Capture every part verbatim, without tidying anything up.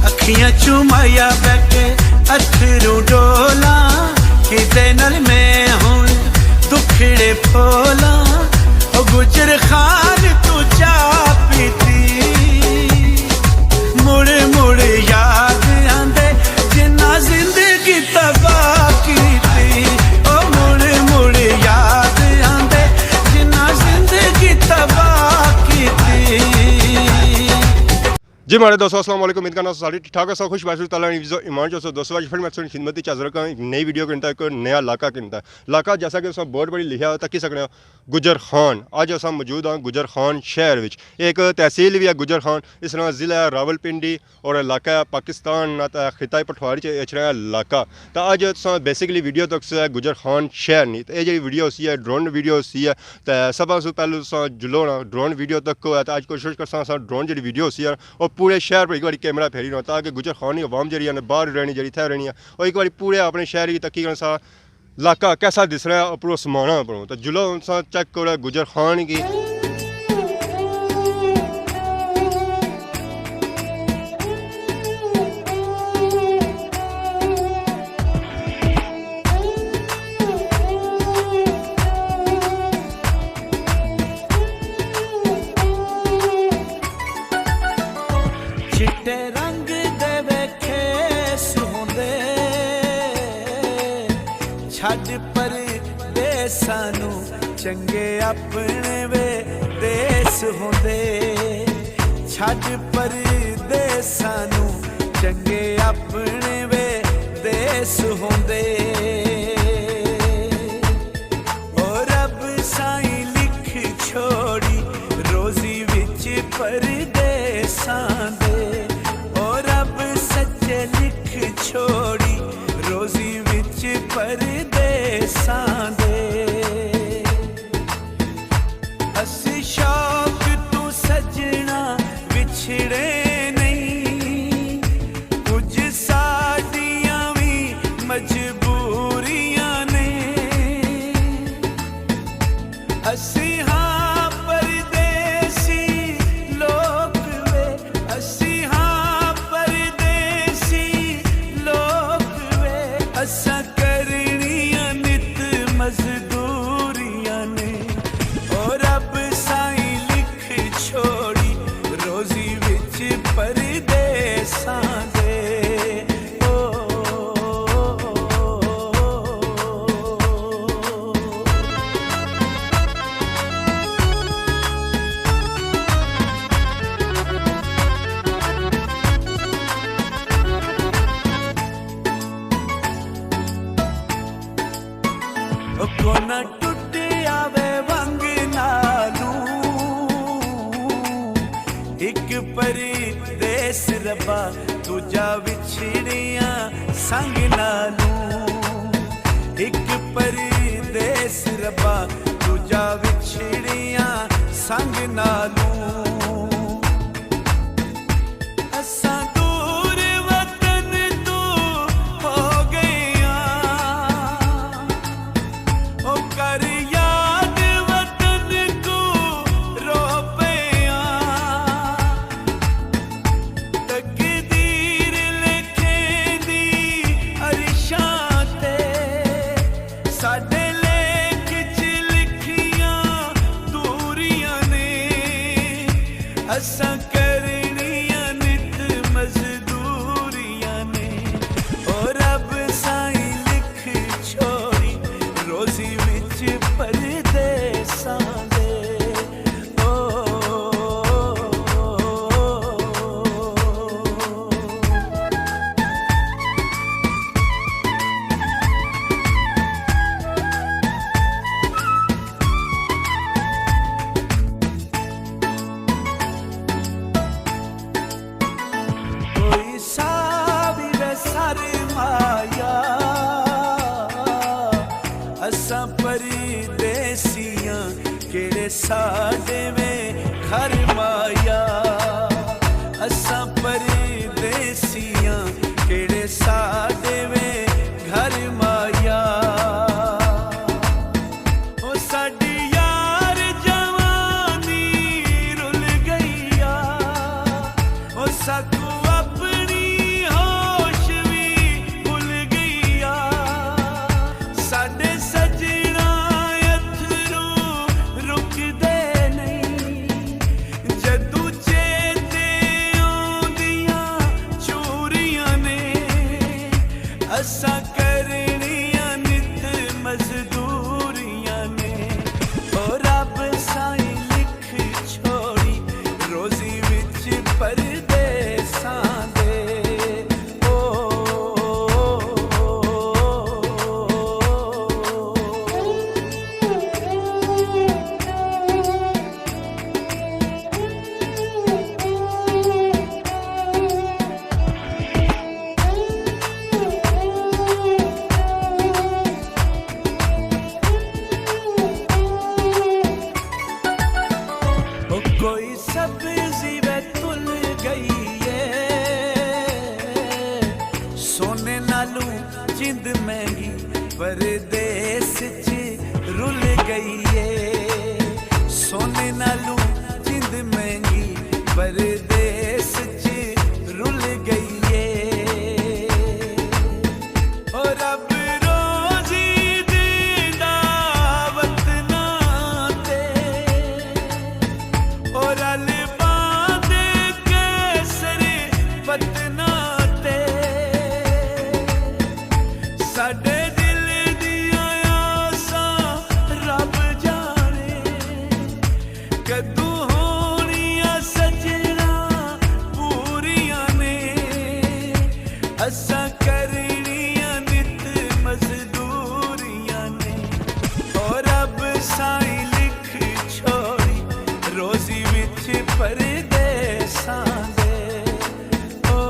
اکھیاں چمایا بہ کے اتھروں ڈولاں، کدے نال میں ہن دکھڑے پھولاں۔ او گجر خان تو چا پیتی، مڑ مڑ یاد آندے جنہاں زندگی تباہ کیتی۔ او مڑ مڑ یاد آندے جنہاں زندگی تباہ کیتی۔ جی ماڑے دوستو، السلام علیکم۔ امید کرنا سو سارے ٹھیک ٹھاک ہو سو، خوش باش تعالیٰ نی عزت و ایمان چ ہو سو۔ دوستو، اج پھر میں تساں نی خدمت وچ حاضر ہاں، ایک نئی ویڈیو کے اندر، ایک نیا علاقہ کے اندر۔ علاقہ جیسا کہ تساں بورڈ پر لکھیا ہوا تکی سکنے ہو، گجر خان۔ اج اساں موجود ہاں گجر خان شہر وچ۔ ایک تحصیل بھی ہے گجر خان، اس طرح ضلع راولپنڈی اور علاقہ پاکستان نہ تے خطہ پٹھواری چ اچھنا علاقہ۔ تے اج تساں بیسیکلی ویڈیو تک سے گجر خان شہر نہیں۔ تے اے جڑی ویڈیو ہوسی ہے، ڈرون ویڈیو ہوسی ہے۔ تے سب سے پہلے تساں جلو نا ڈرون ویڈیو تک کو ہے۔ تے اج کوشش کرساں اساں ڈرون جڑی ویڈیو ہوسی ہے، او پورے شہر پر ایک باری کیمرہ پھیری نا، تاکہ گجر خان نی عوام جڑی ہے نا، باہر رہنی، جڑی تھے رہنی ہے، او ایک باری پورے اپنے شہر کی تکی کرساں۔ علاقہ کیسا دس رہا ہے اپروں آسماناں اپروں۔ تے جلو ہن تساں چیک کرو گجر خان کی۔ چٹے رنگ دے وے خیس ہوندے، چھڈ پردیساں نوں، چنگے اپنے وے دیس ہوندے۔ چھڈ پردیساں نوں، چنگے اپنے وے دیس ہوندے۔ او رب سائیں لکھ چھوڑی روزی وچ پردیساں دے، او رب سچے لکھ چھوڑی روزی وچ پردیساں دے۔ اسی شوق تو سجنا وچھڑے نہیں، کچھ ساڈیاں وی مجبوریاں نے۔ اسی ہاں پردیسی لوک وے، اسی ہاں پردیسی لوک وے، اساں کرنیاں نت مزدوریاں نے۔ او رب سائیں لکھ چھوڑی روزی وچ پردیساں دے۔ او، او کونا ٹٹیا وے ونگ نالوں، ایک پردیس ربا دوجا وچھڑیاں سنگ نالوں، ایک پردیس ربا دوجا وچھڑیاں سنگ نالوں۔ اساں دور وطن تو ہو گئے ہاں، او کر یاد وطن کو رو پئے ہاں۔ تقدیر لکھیں دی عرشاں تے، ساڈے لیکھ چ لکھیاں دوریاں نے، اساں کرنیاں نت مزدوریاں نے۔ او رب سائیں لکھ چھوڑی روزی وچ پردیساں دے۔ او۔ کوئی سا وی وے سرمایا، اساں پردیسیاں کیڑے ساڈے وے گھر مایا، اساں پردیسیاں کیڑے ساڈے وے گھر مایا۔ او ساڈی یار جوانی رل گئی آ، او ساکوں اپنی جند مہنگی پردیس چ رل گئی اے، سونے نالوں جند مہنگی پردیس چ رل گئی اے۔ او رب روزی دیندا وطناں تے، او رل باندھ کیسر وطناں تے، ساڈے دل دیاں آساں رب جانے، کدوں ہونیاں سجنا پوریاں نے، اساں کرنیاں نت مزدوریاں نے۔ او رب سائیں لکھ چھوڑی روزی وچ پردیساں دے۔ او۔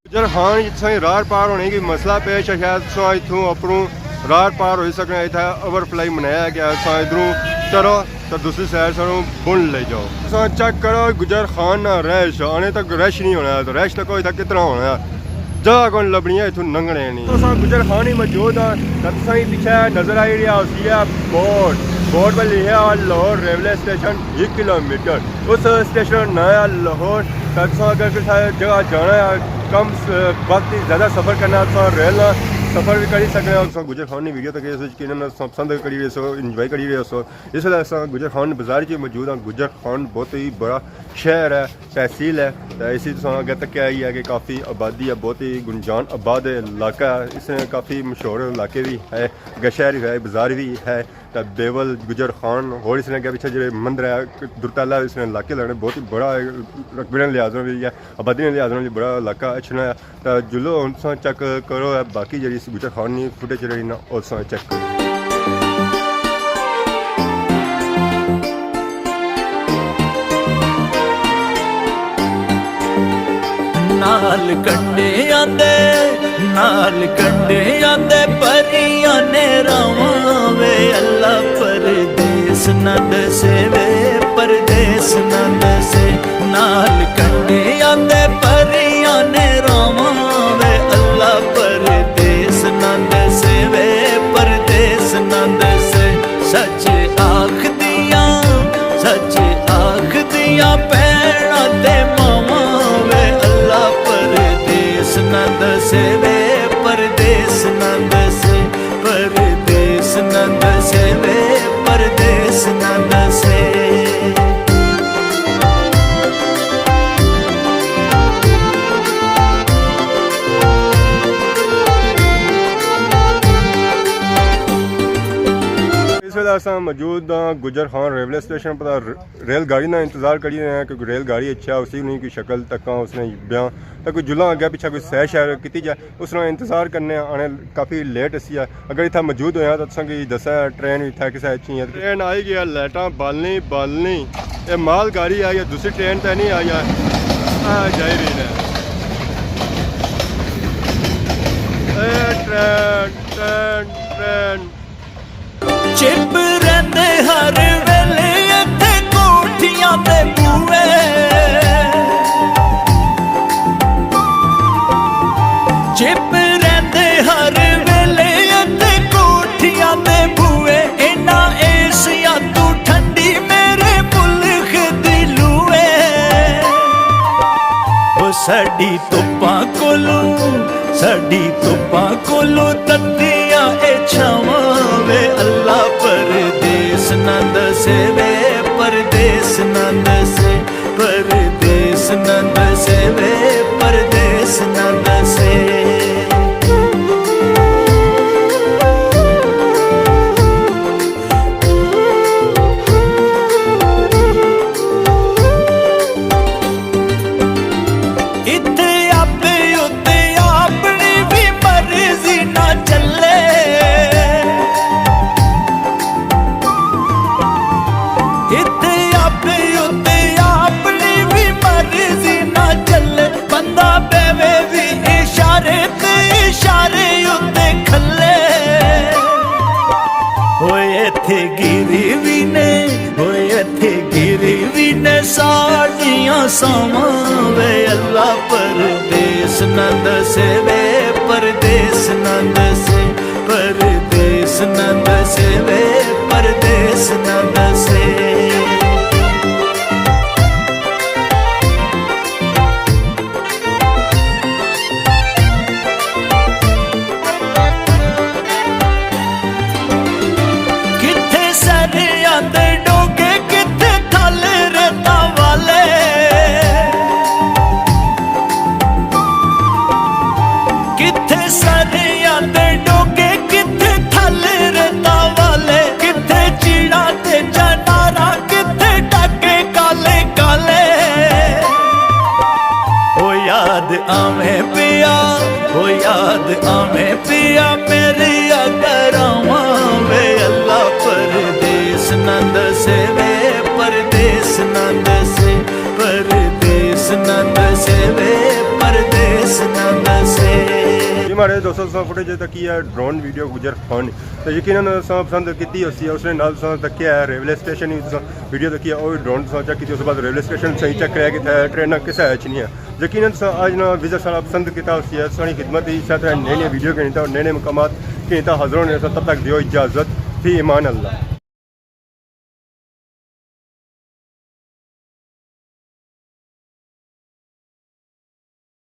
گجر خان، اتھاں راہڑ پار ہونے کی مسئلہ پیش ہے، شاید تساں اتھوں اپروں راہڑ پار ہوئی سکنے، اتھا اوور فلائی بنایا گیا، تساں ادھروں چڑھو تے دوسری سائیڈ سانوں بن لے جاؤ۔ تساں چیک کرو گجر خان نا رش، آنے تک رش نہیں ہونا، تو رش تک اتھا کتنا ہونا، جگہ کون لبنی ہے اتھوں لنگھنے نی۔ تساں گجر خان ہی موجود ہاں، تے تساں ہی پیچھے نظر آئی رہیا ہوسی ہے بورڈ، بورڈ پر لکھیا لاہور ریلوے اسٹیشن ہک کلومیٹر۔ اس اسٹیشن نا ناں ہے لاہور۔ تے تساں اگر کسے جگہ جانا ہے، کم س-، وقت ہی زیادہ سفر کرنا ہے، تساں ریل نال سفر بھی کری سکنے ہو۔ تساں گجر خان نی ویڈیو تک اس وچ یقیناً تساں پسند کری رہے سو، انجوائے کری رہے سو۔ اس ویلے اساں گجر خان بازار وچ موجود ہاں۔ گجر خان بہت ہی بڑا شہر ہے، تحصیل ہے۔ تے اسی تساں اگے تکیا ہی ہے کہ کافی آبادی ہے، بہت ہی گنجان آباد علاقہ ہے۔ اس نے کافی مشہور علاقے بھی ہے، اگے شہر بھی ہے، بازار بھی ہے۔ تے بیول، گجر خان، ہور اس نے اگے پیچھے جڑے مندر ہے، درتالہ، اس نے علاقے لگنے، بہت ہی بڑا ہے، رقبے نے لحاظ نال بھی ہے، آبادی نے لحاظ نال بھی بڑا علاقہ اچھنا ہے۔ تے جلو ہن تساں چیک کرو ہے، باقی جڑی اس گجر خان نی فوٹیج جڑی نا، او تساں چیک کرو۔ نال کنڈیاں دے، نال کنڈیاں دے پریاں نے راواں وے اللہ، پردیس نہ دسے وے، پردیس نہ دسے۔ نال کنڈیاں دے پریاں نے راواں وے اللہ، پردیس نہ دسے وے، پردیس نہ دسے۔ سچ آکھدیاں، سچ آکھدیاں بھیناں تے ماواں وے اللہ، پردیس نہ دسے وے، پردیس نہ دسے، پردیس نہ دسے وے، پردیس نہ دسے۔ اس ویلے اساں موجود ہاں گجر خان ریلوے اسٹیشن پر۔ ریل گاڑی نا انتظار کری رہے ہیں، کیونکہ ریل گاڑی اچھا اسی نی کوئی شکل تکاں اس نے بیاں، تاکہ جلاں اگے پیچھے کوئی سیر شہر کیتی جائے، اس نا انتظار کرنے آں۔ آنے کافی لیٹ اسی ہے۔ اگر اتھا موجود ہویا تو تساں کی دسا ٹرین اتھا کسے اچھی ہے۔ ٹرین آئی گئی ہے، لائٹاں بالنی بالنی۔ اے مال گاڑی آئی ہے، دوسری ٹرین تے نہیں آئی ہے۔ آ جائی رہی ہے۔ اے ٹرین، ٹرین، ٹرین۔ چپ رہندے ہر ویلے اتھے کوٹھیاں دے بوئے۔ چپ رہندے ہر ویلے اتھے کوٹھیاں دے بوئے۔ انہاں اے سیاں توں ٹھنڈی میرے ملک دی لو اے۔ او ساڈی تپاں کولوں، ساڈی تپاں کولوں تتیاں اے چھاواں وے اللہ، پردیس نہ دسے وے، پردیس نہ دسے، پردیس نہ دسے وے، پردیس نہ دسے۔ اتھے آپے اتے اپنی وی مرضی نہ چلے۔ اتھے آپے اتے ساواں وے اللہ پردیس نہ دسے وے، پردیس نہ دسے، پردیس نہ دسے وے، پردیس نہ دسے۔ کتھے سریاں دے ڈوگے، کتھے تھل ریتاں والے۔ کتھے سریاں دے ڈوگے، کتھے تھل ریتاں والے، کتھے چیڑاں تے چنارا، کتھے ڈاکے کالے کالے۔ او یاد آویں پیا، او یاد آویں پیا، میری اگر آواں وے اللہ پردیس نہ دسے وے، پردیس نہ دسے، پردیس نہ دسے وے، پردیس نہ دسے۔ جی ماڑے دوستو، تساں فوٹیج تکی ہے ڈرون ویڈیو گجر خان، تو یقیناً تساں پسند کیتی ہوسی۔ اس نے نال تساں تکیا ہے ریلوے اسٹیشن وی، تساں ویڈیو تکی ہے، او وی ڈرون تساں چیک کیتی، اس بعد ریلوے اسٹیشن تساں چیک کریا کہ اتھے ٹریناں کس ہے اچھنیاں۔ یقیناً تساں اج نا وزٹ ساڑا پسند کیتا ہوسی ہے، ساڑی خدمت ہی، اسے طرح نئے نئے ویڈیو گھنی تا اور نئے نئے مقامات گھنی تا حاضر ہونے ساں۔ تب تک دیو اجازت، فی امان اللہ۔